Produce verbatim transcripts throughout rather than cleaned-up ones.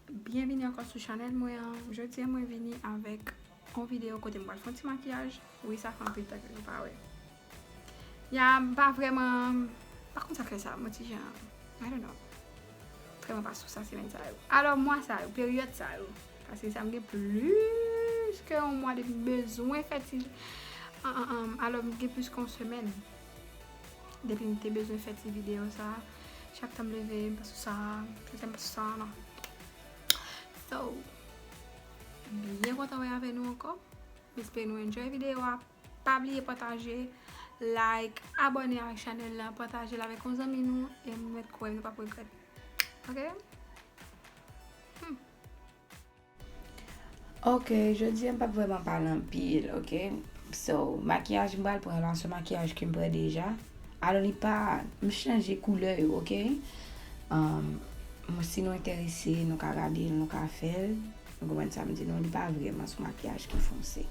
Byenvini ankò sou chanèl mwen an. Jodi a mwen vini avèk yon videyo kote m pral fè yon ti makiyaj. Wi, sa fè anpil tan ke nou pa wè. Ya, m pa vrèman, pa konn sa k fè sa, mwen ti jan, I don't know. Vrèman pa sou sa semèn sa yo. Alò, mwa sa yo, peryòd sa yo. Paske sa m gen plis ke yon mwa depi m bezwen fè ti, an, an, an, alò, m gen plis ke yon semèn. Depi m te bezwen fè ti videyo sa, chak tan m leve, m pa sou sa, chak tan m pa sou sa, non. So, byen kontan wè avè nou ankò. M espere nou enjoy videyo a. Pa bliye pataje, like, abòne avèk chanèl la, pataje l avèk yon zanmi nou, e m mèt kwè nou p ap regrèt. Ok? Hmm. Ok, jodi a m p ap vrèman pale anpil, ok? So, makiyaj m pral pran la, se makiyaj ke m pran deja. Alò, li pa, m chanje koulè yo, ok? Um, si nou enterese, nou ka gade l, nou ka fè l. Nou konprann sa m di nou, li pa vrèman sou makiyaj ki fonse.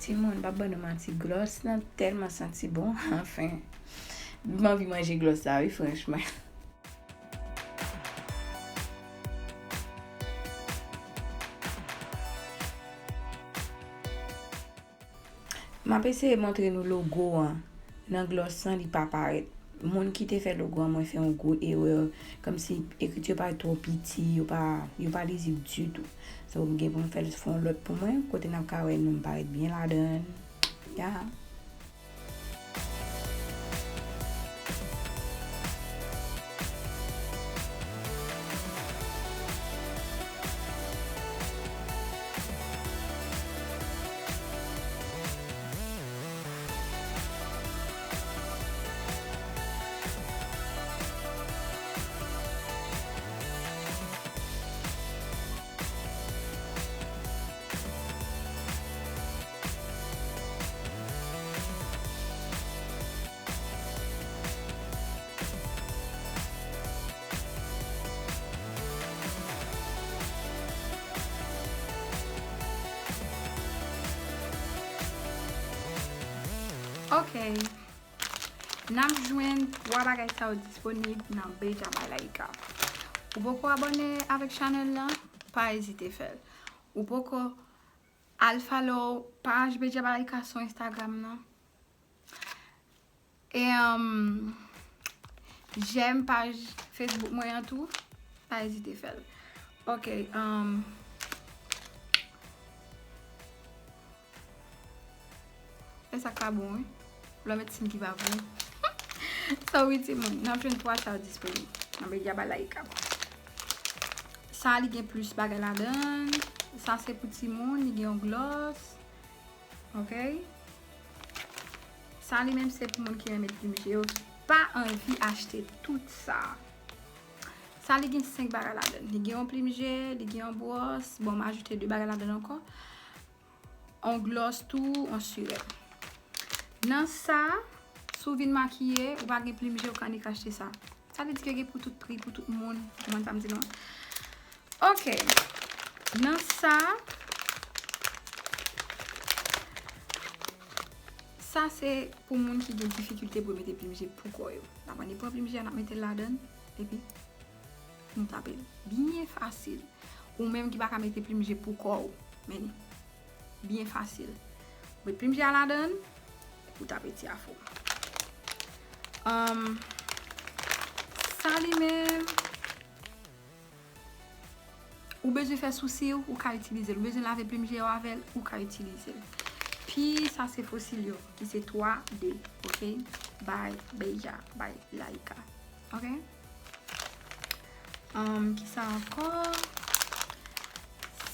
Timoun, pa ban nou manti, glòs lan tèlman santi bon, anfen. M anvi manje glòs la, wi, franchman. M ap eseye montre nou logo an nan glòs lan, li pa parèt. Moun ki te fè logo an, mwen fè yon gwo erè, kòmsi ekriti yo parèt twò piti, yo pa, yo pa lizib ditou. So, m gen pou m fè l, fè yon lòt pou mwen, kote n ap ka wè non m parèt byen ladan l. Ya. Ok. N ap jwenn twa bagay sa yo disponib nan Beija by Laika. Ou poko abòne avèk chanèl lan? Pa ezite fè l. Ou poko al follow paj Beija by Laika sou Instagram nan? E, um, j'aime paj Facebook mwen an tou, pa ezite fè l. Ok, um, e sa k pa bon, wi. Lè w met siy ki pa bon. So, wi, timoun, n ap jwenn twa sa yo disponib nan Beija by Laika. Sa, li gen plis bagay ladan l. Sa, se pou timoun, li gen yon glòs. Ok? Sa li menm se pou moun ki renmen plim je yo, ki pa anvi achte tout sa. Sa li gen senk bagay ladan l. Li gen yon plim je, li gen yon bwòs. Bon, m ajoute de bagay ladan l ankò. Yon glòs tou, yon sirèt. Nan sa, si w vin makiye, ou pa gen plim je, ou ka nik achte sa. Sa vle di ke gen pou tout pri, pou tout moun. Ou konprann sa m di nou an? Ok. Nan sa, sa se pou moun ki gen difikilte pou yo mete plim je pou kò yo. N ap annik pran plim je a, n ap mete l ladan l, epi nou tape l. Byen fasil. Ou menm ki pa ka mete plim je pou kò w, men li byen fasil. Ou met plim je a ladan l, epi w tape ti afou. Um, sa li menm, ou bezwen fè sousi w, ou ka itilize l. Ou bezwen lave plim je w avè l, ou ka itilize l. Pi sa se fosil yo, ki se twa D, ok? By Beija by Laika. Ok? Um, kisa ankò?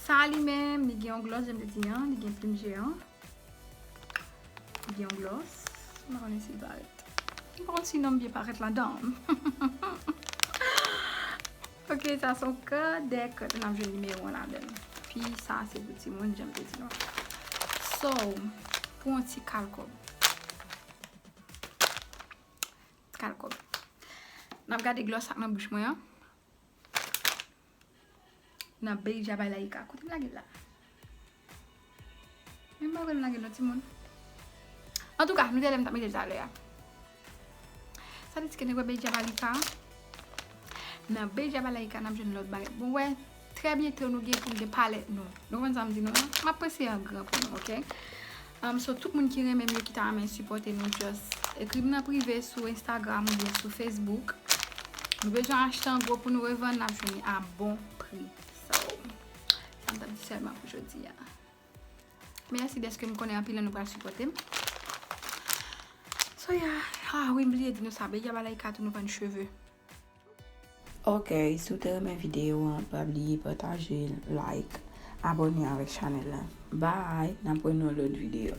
Sa li menm, li gen yon glòs, jan m te di an, li gen plim je an. Li gen yon glòs. M pa konnen si l parèt. M pa konn si non m byen parèt ladan. Ok, sa se yon kòdèk. N ap jwenn nimewo an ladan l. Pi sa se pou timoun, jan m te di nou. So, pou yon ti kal kòb. Kal kòb. N ap gade glòs sa k nan bouch mwen an. Nan Beija by Laika. Kote m lage l la? Men m pa kwè m lage l non, timoun. Antouka, nou te lè m t ap mete l talè a. Sa vle di ke nèg wè Beija by Laika. Nan Beija by Laika, n ap jwenn lòt bagay. Bon, wè, trè byento nou gen pou n gen palèt nou. Nou konprann sa m di nou an? M ap prese an gran pou nou, ok? Um, so, tout moun ki renmen m yo, ki ta renmen sipòte nou, just ekri m nan prive sou Instagram oubyen sou Facebook. Nou bezwen achte an gwo pou nou revann, n ap jwenn li a bon pri. So, sa m t ap di sèlman pou jodi a. Mèsi dèske m konnen anpil nan nou pral sipòte m. So, yeah. Ah, wi, m bliye di nou sa. Beija by Laika tou nou vann cheve. Ok, si w te renmen videyo an, pa bliye pataje l, like, abòne avèk chanèl la. Bye, n ap wè nan lòt videyo.